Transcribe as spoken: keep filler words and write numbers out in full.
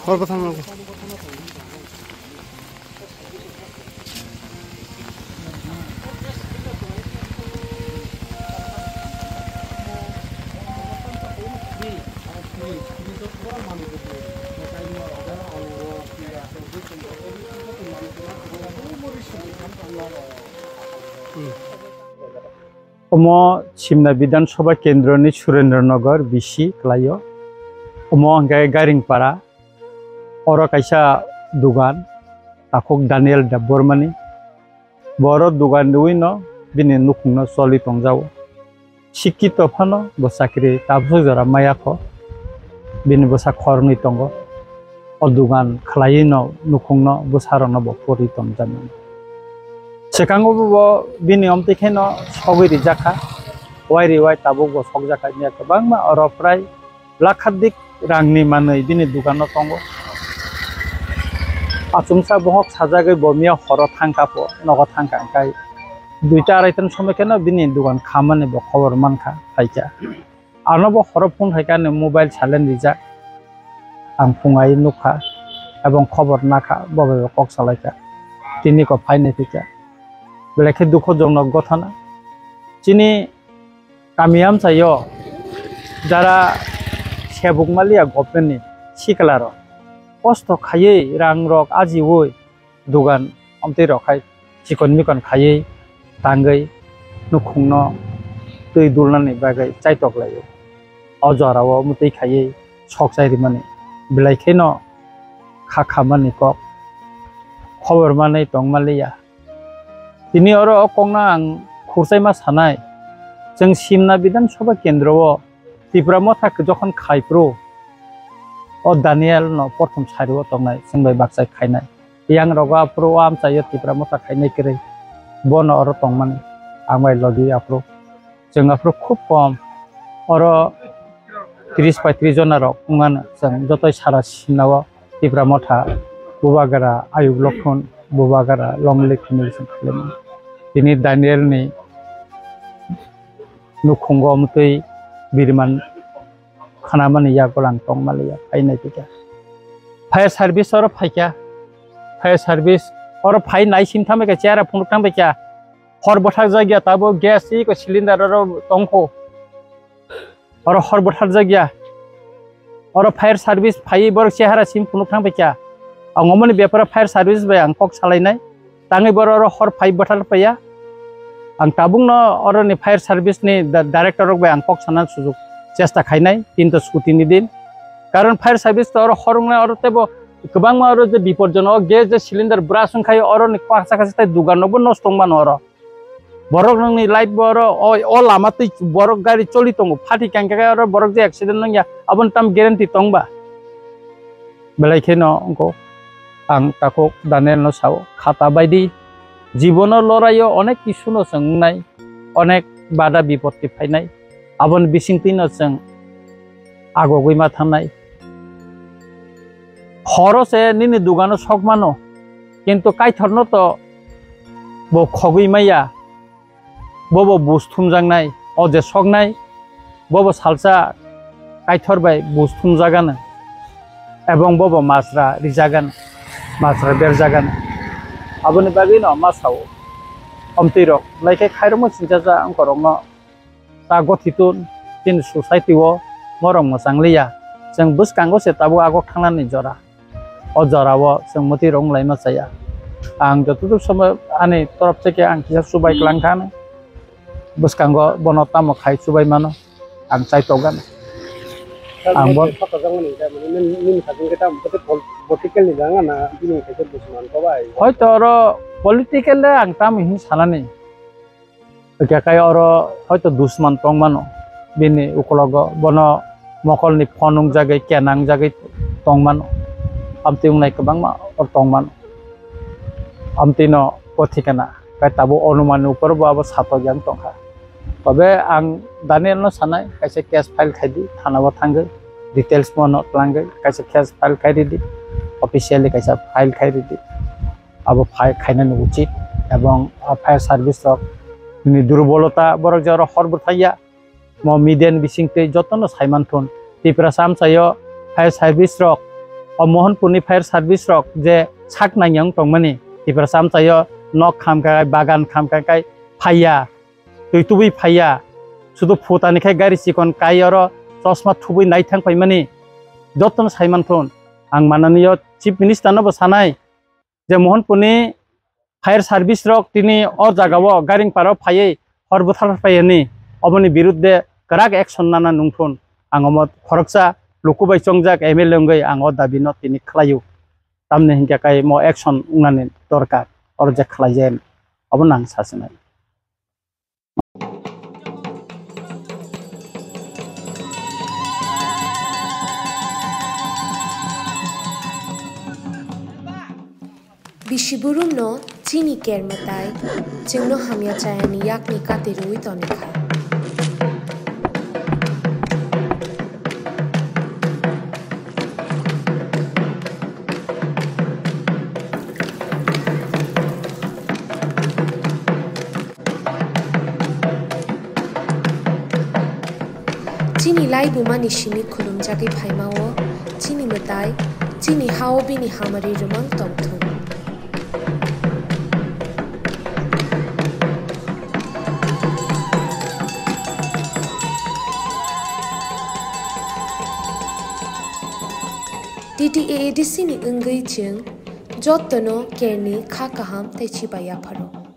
Hor bwthang rok. Omo Simna Bidhan Sabha Kendroni Surendra Nagar B C kwlaio. Omo hwnkhe Gairingpara. Oro kaisa dugan, takhuk Daniel Debbarmani. Bo oro dugan riwino bini nukhungno choli tongjago. Sikito phano bo chakri tabuk jora maya kho. Bini bwsa khoroknwi tongo. O dugan khwlaiwi no nukhungno bwsarokno bo pori tongjakmani. Swkango bo bini omtwi kheno sogwi rijak kha. Wai ri wai tabuk bo sokjak kha, kwbangma oro prai lakhadik rangni manwi bini dukano tongo. Achomsa bohok sajagwi bo miya horo thangkha pho, nogo thangkha, hwnkhe duita araita ni somoi kheno bini dukan khamani bo khobor mankha, phaikha. Ano bo horo phone khaikha, ani mobile silent rijak. Ang phungai nukha, ebong khobor nakha, bo bai bo kok salaikha. Tini ko phainai phikha. Belai khe dukho jonok gothana. Chini kami amchaio jara sebuk maliya government ni sikla rok kosto khaiwi rang rok ajiwi dugan omtwi rok khai chikon mikon khaiwi tangwi nukhungno twi dulnani bagwi chaitok laio. O jorao mwtwi khaiwi sok chai rimani belai kheno kha khamani kok khobor manwi tong maliya. Tini oro o kokno ang khurchaima sanai. Chwng Simna Bidhan Sabha Kendro o Tipra Motha jokhon khai phuru, o Daniel no prothom sari o tongnai, chwng bai bakchai khainai. Yang rogo aphuru o amchaio Tipra Motha khainai kwrwi. Bono oro tongmani, ang bai logi aphuru. Chwng aphuru khub kom, oro tris paitris jona rok wngmano, chwng jotoi sara Simna o. Tipra Motha, Bubagra Ayub Lokhon, Bubagra Longli family chwng khwlaimani. Tini Daniel ni nukhungo mwtwi biriman khanamani yago lang tong maliya, phainai phikha. Fire service oro phaikha. Fire service oro phai nai sim thambai kha, chair phunuk thambai kha. Hor bwthak jakya, tabuk gas iko cylinder oro tongkho. Oro hor bwtharjakya. Oro fire service phaiwi borok chehara sim phunuk thang paikha. Ang omoni beparo fire service bai ang kok salainai. Tangwi borok oro hor phai bwthar paiya. Ang tabukno oroni fire service ni da-, director rok bai ang kok sana sujuk chesta khainai, kintu scooty ni din. Karon fire service to oro hor wngnai, oro teibo kwbangma oro je bipodjonok, o gas je cylinder burst wngkhaio, oroni kwchak kaisa tei dugan rokbo nosto wngmano oro. Borok nokni life bo oro o, o lama twi borok gari choli tongo, phathi kang khe oro borok je accident nangya, aboni tam guarantee tong ba? Belai kheno wngkho ang takhuk Daniel no sao, khata baidi jibono loraio onek kisu no chwng wngnai, onek bada bipoti phainai, aboni bisingtwi no chwng agogwi ma thangnai. Horo se nini dugano sok mano, kintu Kaitorno to bo khogwi maya, bobo buj thumjaknai, o je soknai, bobo salsa Kaitor bai buj thumjagano, ebong bobo masra rijagano, masra berjagano. Aboni bagwino ma sao, omtwi rok, belai khe khairokma singchacha wngkorokno. Ta gothiton chini society o morok mwchang liya. Chwng bwskango se tabuk agok thangnani jora. O jora o chwng mwtwi rok wng laima chaya. Ang jototok somoy ani torop theke ang kisa chubai kwlang kha ani. Bwskango bono tamo khai chubai mano, ang chai tok gana. Ang bo- Hoito oro political le ang tamo hin sanani. Hwnkhe kai oro hoito dusman tongmano, bini ukologo bono mokolni phone wngjagwi, kenangjagwi tongmano, amtwi wngnai kwbangma oro tongmano, amtwino o thikana kai tabuk onumanni upor bo abo satok yang tongkha. Tobe ang Danielno sanai, kaisa case file khaidi, thanao thangwi, details bono twlangwi kaisa case file khairidi, officially kaisa file khairidi. Abo file khainani uchit, ebong, ah, fire service rok ni durbolota, borok je oro hor bwthaiya, mo media ni bisingtwi jotono saimanthun. Tiprasa amchaio fire service rok, o Mohanpurni fire service rok je sak nangya wng tongmani, Tiprasa amchaio nok khamkha kai, bagan khamkha kai phaiya, twi tubui phaiya, sudu phutani khai gari chikon kai oro chosma thubui naithang paimani, jotono saimanthun. Ang mananiyo Chief Minister no bo sanai, je Mohanpurni fire service rok tini o jagao garing paro phaiwi hor bwthar phaiyani, oboni birudde kwrak action nana nungthun. Ang omo khoroksa luku bai chongjak M L A wngwi ang o dabi no tini khlaio. Tamni hinkhe kai mo action wngnani dorkar, oro je khlaijak obo nang sasinai. Bisi burumno chini ker mwtai, chwngno hamya chayani yakni kati rwui tonikha. Chini laibumani simi khulumjagwi phaimao, chini mwtai, chini hao bini hamari rwmang tongthung. T T A A D C ni wngwi chwng jottono kerni kha kaham tei chibai yapharo.